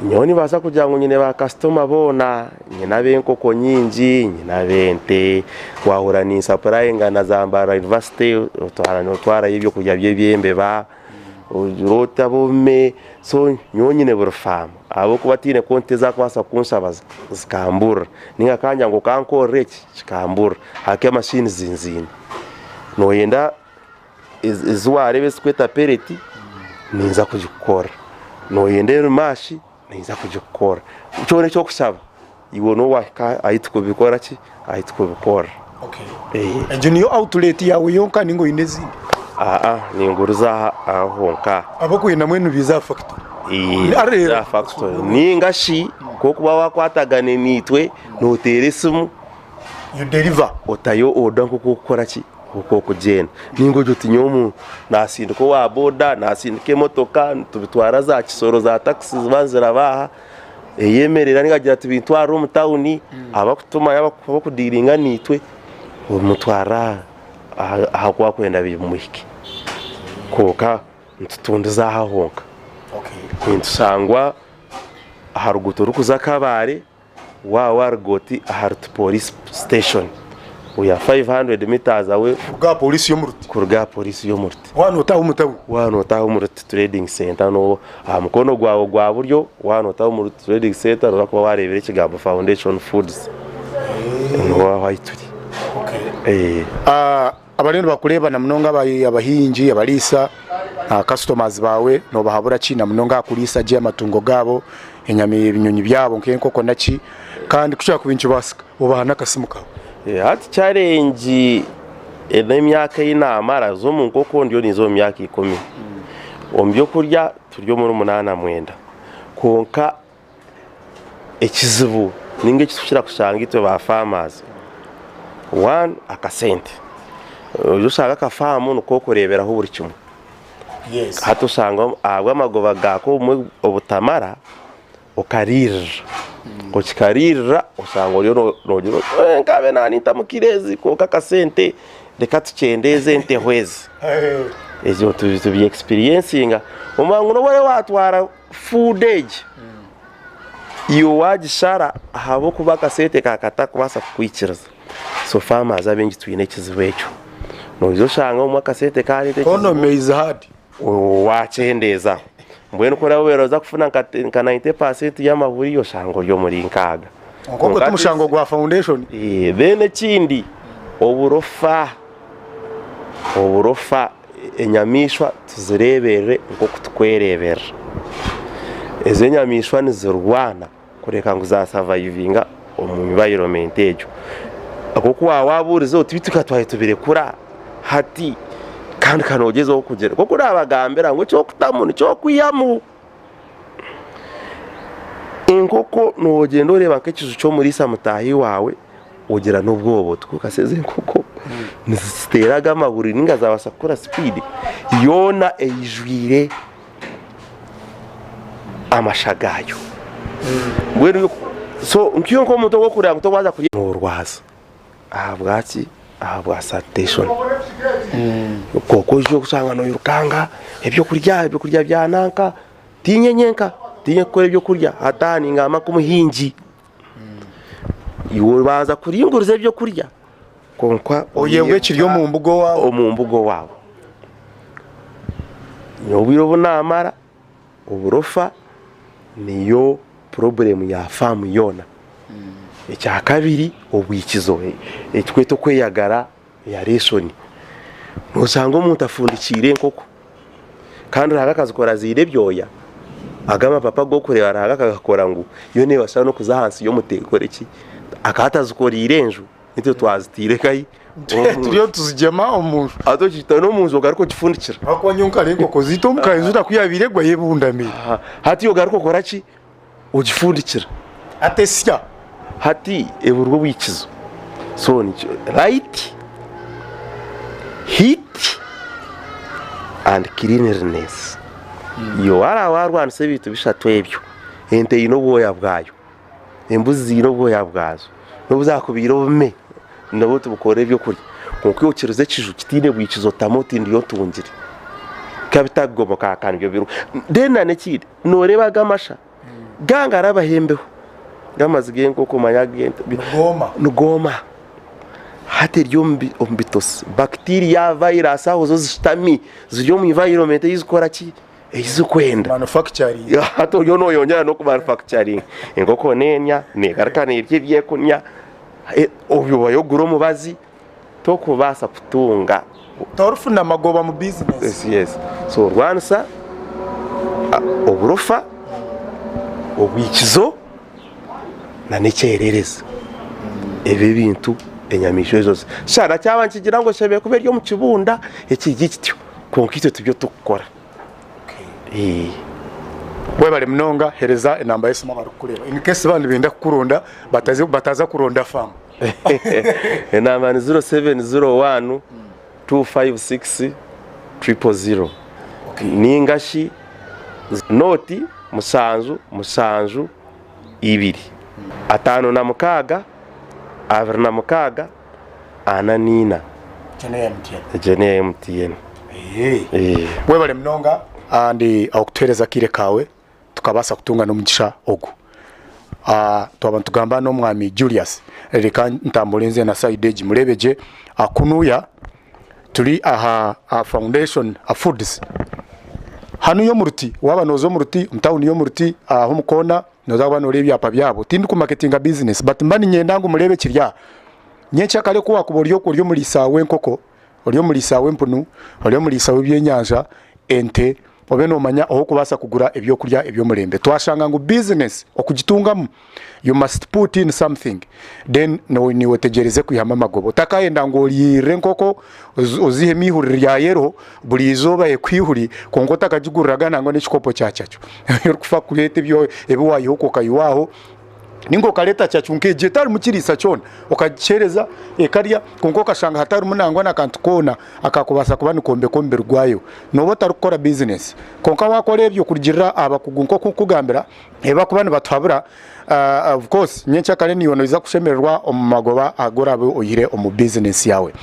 Nyowe nimbaasa kugira ngu nyine ba kasitoma boona, nyine ab'enkoko nyingi, nyine ab'ente, wahurira ninsapurayinga na za Mbarara University otwara notwarayo ebyokurya by'eby'embeba, ogira ota ab'obume, so nyowe nyine buri faamu ahabw'okuba tihaine konti ezaakubaasa kunshaba zikamburira ninga kangira ngu kankorere eki kikamburira ahabw'okuba emashini zinziine. Nooyenda ezi waareeba ezirikwetwa peleti, ninza kugikukorera. Nooyenda erimaashi, ninza kugikukorera. Kyona eki orikushaba, iwe n'obu waahika ahu turikubikora ki, ahu turikubikorera. Egyo niyo outlet yaawe yonka ninga oine ezindi? Aa ninguriza aha honka. Abarikwenda mbwenu baije aha factory? Baije aha factory ninga shi ku orikuba waakwatagana naitwe nooteera esimu You deliver? Otayo oda nk'oku orikukora ki, nk'oku orikugyenda. Ninga ogira oti nyowe omuntu naasindika owa boda, naasindika emotoka, nitubitwara za Kisoro za takisi ziba niziraba aha. Eyemerera ninga agira ati bintwarire omu tawuni, abakutuma abakudiiringa naitwe, omutwarire ahu arikwenda bimuhike. Kwonka nitutundiza aha honka. Nitushangwa aha ruguuto orurikuza Kabale, waaba waaruga oti aha Ruti Police Station. We are 500 metres away Kuruga aha poliisi y'omu Ruti. kuruga aha poliisi y'omu Ruti. Waaba nootaaha omu tawuni. Waaba nootaaha omu Ruti Trading Centre n'oba aha mukono gwawe gwa buryo, waaba nootaaha omu Ruti Trading Centre nooza kuba waareebire ekigambo Foundation Foods. Niho ahu turi. Abariyo nibakureeba na munonga abahingi, abariisa, customers baawe noobahabura ki na munonga aha kuriisa gye amatungo gaabo, enyama, ebinyonyi byabo nk'enkoko naki kandi ku kyakuba nikibaasika obaha n'akasimu kaawe. Hati challenge n'emyaka ei naamara haza omu nkoko ndiyo ninza omu myaka ikumi. Omu by'okurya turi omuri munaana mwenda kwonka ekizibu ninga eki tukira kushanga itwe ba farmers, one akasente, noija oshanga akafaamu niko orikureeberaho buri kimwe. Hati oshanga ahabw'amagoba gaako obumwe obutamara okariirira, okikariirira oshanga oriyo noogira oti nkabe naanintamukire ezi kwonka akasente reka tukyendeeze enteho ezi. Ebyo tubi experiencinga omanya ngu n'obu oraabe waatwara Fuudu egi iwe waagishara ahabw'okuba akasente kaakatakubaasa kukwikiriza. So farmers abaingi twine ekizibu ekyo. Noija oshanga obumwe akasente kaareeta ekizibu. Economy is hard. Waakyendeezaho. Mbwenu ku oraabe obaire nooza kufuna nka 90% y'amahuri oshanga ori omuri nkaaga. Kwonka ogwo ti mushango gwa foundation. Then ekindi oburofa, oburofa. Enyamaishwa tuzireeberere nk'oku turikwereeberera. Ezo enyamaishwa nizirwana kureka ngu zaasavayivinga omu environment egyo. Nk'oku waaba waabuurize oti beitu ka twaba nitubirekura hati kandi ka noogyezaho kugira nk'oku naabagambira ngu eky'okutamu nikyo okwihamu. Enkoko noogyenda oreeba nk'ekiju ky'omuriisa mutaahi waawe ogira n'obwoba oti kwonka shi ezi enkoko niziteera aga amaguru ninga zaabaasa kukora sipiidi? Yoona eijwire amasha gaayo. Mbwenu so nk'iwe nk'omuntu ou orikureeba ngu tokubaasa kurya noorwaza. Ahabwaki? Ahabwa sanitation. Kwonka oija oshanga noirukanga ebyokurya, ebyokurya bya nanka, tiinye nyenka, tiinye kukora ebyokurya, hati aha ningamba nk'omuhingi. Iwe obanza kuringuriza ebyokurya kwonka Oyebwa ekiri omu mbuga owaawe. Omu mbuga owaawe. Nyowe obwire obu naamara, oburofa niyo purobulemu ya faamu yoona. Ekyakabiri obwikizo ekirikwetwa okweyagara aeration. Noshanga omuntu afundikiire enkoko kandi Ruhanga akazikora ziine ebyoya, aga amapapa agu orikureeba Ruhanga akagakora ngu yo neebaasa n'okuza ahansi y'omuti ekore ki, akaba atazikoriire enju. Itwe twazitiire nkahi? Turiyo nituzigyema omu nju. Hati okita n'omu nju ogaruka ogifundikira. Ahakuba nyowe nkare enkoko zaitu omu ka enjura ku yaabaire egwa yebundamiire. Hati ogaruka okora ki? Ogifundikira. Hati esya. Hati eburwa obwikizo. So nikyo light, heat and cleanliness. Iwe waaraba waarwanisa ebintu bishatu ebyo, ente eine obwoya bwayo. Embuzi ziine obwoya bwazo, n'obu zaakubaire obume nabwo tubukora ebyokurya. Kwonka iwe okiriza ekiju kitaine bwikizi otamu oti ndiyo ntungire, bikaba bitakugomoka aha nibyo biriho. Then na n'ekindi, nooreeba aga amasha gangarabaho embeho, g'amazi g'enkoko manya ag'ente, nigooma. Hati eri omu bitosi, bacteria, virus aho zo zishutami ziri omu environment ei zikukora ki? Ei zirikwenda. Manufacturing. Hati oriyo noyongyera n'oku manufacturing. Enkoko neenya, negaruka nerya ebi erikunya, obwo obayo ogura omubazi, tokubaasa kutunga. Torifuna magoba mu bizinesi. Yes, yes. So rwanisa oburofa, obwikizo na n'ekyererezi. Ebyo ebintu enyamaishwa ezo shana kyaba nikigira ngu eshemereire kuba eri omu kibunda ekiri kityo kwonka itwe tibyo turikukora. Webare munonga hereza enamba y'esimu abarikukureeba in case baaba nibenda kukuronda bataza kuronda faamu. Enamba ni 0701 256 000 ninga shi nooti mushanju mushanju ibiri 56 26 44. Egyo n'eya MTN. Webare munonga and okutuhereza akaire kaawe tukabaasa kutunga n'omugisha ogu. Twaba nitugamba n'omwami Julius, reka ntambure nze na sayidi egi mureebe gye. Kunuya turi aha Foundation Foods. Hanuya omu ruti, waaba nooza omu ruti, omu tawuni y'omu ruti aho omu koona, nooza kuba nooreeba ebyapa byabo. Tindikumaketinga bizinesi but nimba niinyenda ngu mureebe ekiri aha. Nyencakare ku waakuba ori okwo ori omuriisa w'enkoko, ori omuriisa w'empunu, ori omuriisa w'ebyenyanja, ente, obe noomanya ahu orikubaasa kugura ebyokurya eby'omurembe. Twashanga ngu bizinesi okugitungamu, you must put in something then niiwe otegyereze kwihamu amagoba. Otakayenda ngu oriirire enkoko ozihemu eihuri rya yero buri izooba ekuha eihuri kwonka otakagiguriraga nangwa n'ekikopo kya cacwa. Orikufa kureeta ebi waayiha okwo okayiha aho. Ninga okareeta cacwa nk'egyo etarimu kiriisa kyona okagikyereza ekarya kwonka okashanga hatarimu nangwa n'akantu koona akakubaasa kuba nikombeka omubiri gwayo. Nooba otarikukora bizinesi. Kwonka waakora ebyo kurugiirira aha bakugu nk'oku nkukugambira ebi barikuba nibatuhabura, of course nyenkyakare naiwe noija kushemererwa omu magoba agu oraabe oihire omu bizinesi yaawe.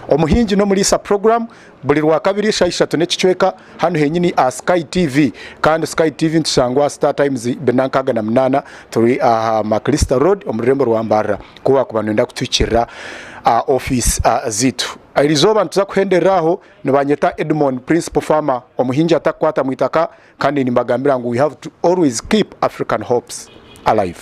Omuhingi n'Omuriisa Program Buri Rwakabiri shaaha ishatu n'ekicweka hanu henyini aha Sky TV. Kandi Sky TV nitushangwa aha Star Times 468 turi aha Maclister Road omu rurembo rwa Mbarara ku wakuba noyenda kutuhikirira aha ofiisi zaitu. Erizooba nituza kuhenderera aho, nibanyeta Edmond Principal Farmer omuhingi atakukwata mwitaka kandi nimbagambira ngu we have to always keep African hopes alive.